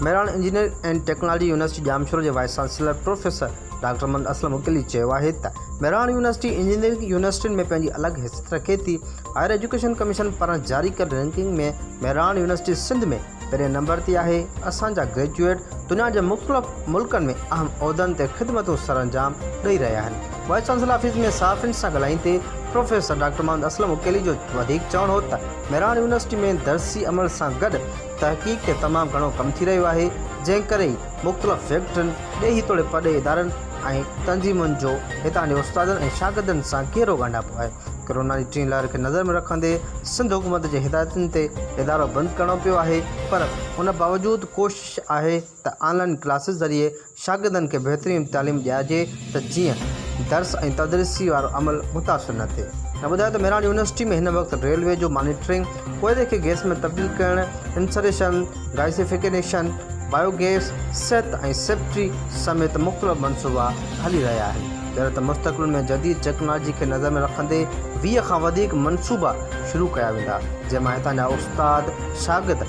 Mehran engineering and technology university Jamshoro جي vice chancellor professor doctor Muhammad Aslam Uqaili چيو آهي ته Mehran university engineering يونيورسٽين ۾ پنهنجي الڳ حيثيت رکي ٿي، هائر ايجوڪيشن ڪميشن پاران جاري ڪيل رينڪنگ ۾ مهراڻ يونيورسٽي سنڌ ۾ پهرين نمبر تي آهي، اسان جا گريجوئيٽ دنيا جي مختلف ملڪن ۾ اهم عهدن تي خدمتون سرانجام ڏئي رهيا آهن. وائيس چانسلر آفيس ۾ صحافين سان ڳالهائيندي پروفيسر ڊاڪٽر محمد اسلم عقيلي جو وڌيڪ چوڻ هو ته مهراڻ يونيورسٽي ۾ درسي عمل سان گڏ تحقيق تي تمام گهڻو ڪم ٿي رهيو آهي، جنهن ڪري ئي مختلف فيڪٽرين، ڏيهي توڙي پرڏيهي ادارن ۽ تنظيمن جو هتان جي استادن ۽ شاگردن سان گهرو ڳانڍاپو آهي. ڪرونا جي ٽين لهر کي نظر ۾ رکندي سنڌ حڪومت جي هدايتن تي ادارو بند ڪرڻو پيو آهي پر ان باوجود ڪوشش آهي ته آن لائن ڪلاسز ذريعي شاگردن کي بهترين تعليم ڏيارجي ته جيئن درس ۽ تدريسي وارو عمل متاثر نه ٿئي. هن ٻڌايو ته مهراڻ يونيورسٽي ۾ هن وقت ريلوي جو مانيٽرنگ، ڪوئلي کي گئس ۾ تبديل ڪرڻ، انسريشن، گئسيفڪيشن، بايو گئس، صحت ۽ سيفٽي سميت مختلف منصوبا هلي رهيا آهن. جڏهن ته مستقبل ۾ جديد ٽيڪنالاجي کي نظر ۾ رکندي 20 کان وڌيڪ منصوبا شروع ڪيا ويندا، جنهن مان هتان جا استاد، شاگرد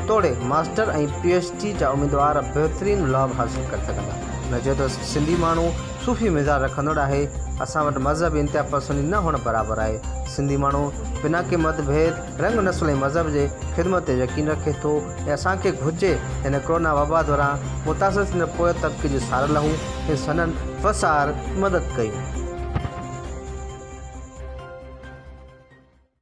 توڙي ماسٽر ۽ پي ايڇ ڊي جا اميدوار بهترين لاڀ حاصل ڪري سگهندا. هن چيو ته سنڌي ماڻهو صوفي مزاج رکندڙ آهي، اسان وٽ مذهبي انتها پسندي نه هئڻ برابر آهي، سنڌي ماڻهو بنا ڪنهن مت ڀيد، رنگ، نسل ۽ مذهب جي خدمت تي يقين رکي ٿو ۽ اسان کي گهرجي هن ڪرونا وبا دوران متاثر ٿيندڙ پورهيت طبقي جي سار لهون ۽ سندن وس آهر مدد ڪيون.